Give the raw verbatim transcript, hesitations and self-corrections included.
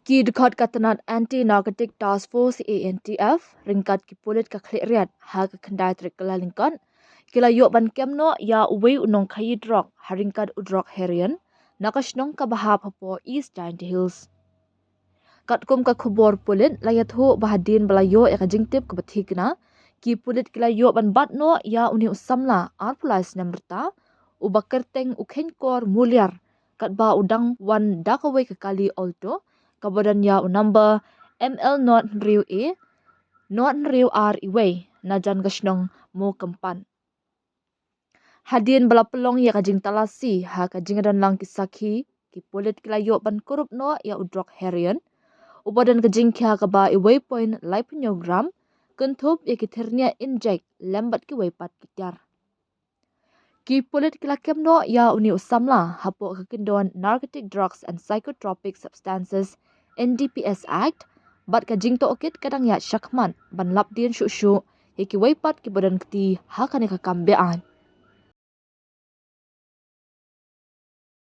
Ki dkhot ka tnat Anti Narcotic Task Force, A N T F, ryngkat ki pulit ka Khliehriat ha ka khyndai tarik Kyllalyngkot ki la ïoh ban kem noh ïa uwei u nongkhaïi drok ha ryngkat u drok heroin na ka shnong kaba hap hapoh East Jaintia Hills. Katkum ka khubor pulit la ïathuh ba hadien ba la ïoh ïa ka jingtip kaba thikna, ki pulit ki la ïoh ban bat noh ïa une u samla arphew lai snem rta uba kyrteng u Kheiñkor Muliar, katba u dang wan da kawei ka kali Alto kaba don ïa u number M L nought hynriew A nought hynriew ar wei na jan ka shnong Mowkympat. Hadien ba la pynlong ïa ka jingtalasi ha ka jingdonlang ki sakhi, ki pulit ki la ïoh ban kurup noh ïa u drok heroin uba don ka jingkhia kaba wei point laiphew gram, kynthup ïa ki thyrniah injek lem bad kiwei pat ki tiar. Ki pulit ki la kem noh ïa une u samla hapoh ka kyndon Narcotic Drugs and Psychotropic Substances, N D P S Act, bad ka jingtohkit ka dang ïaid shakhmat ban lap dien shuh shuh ïa kiwei pat kiba don kti ha kane ka kam beaiñ.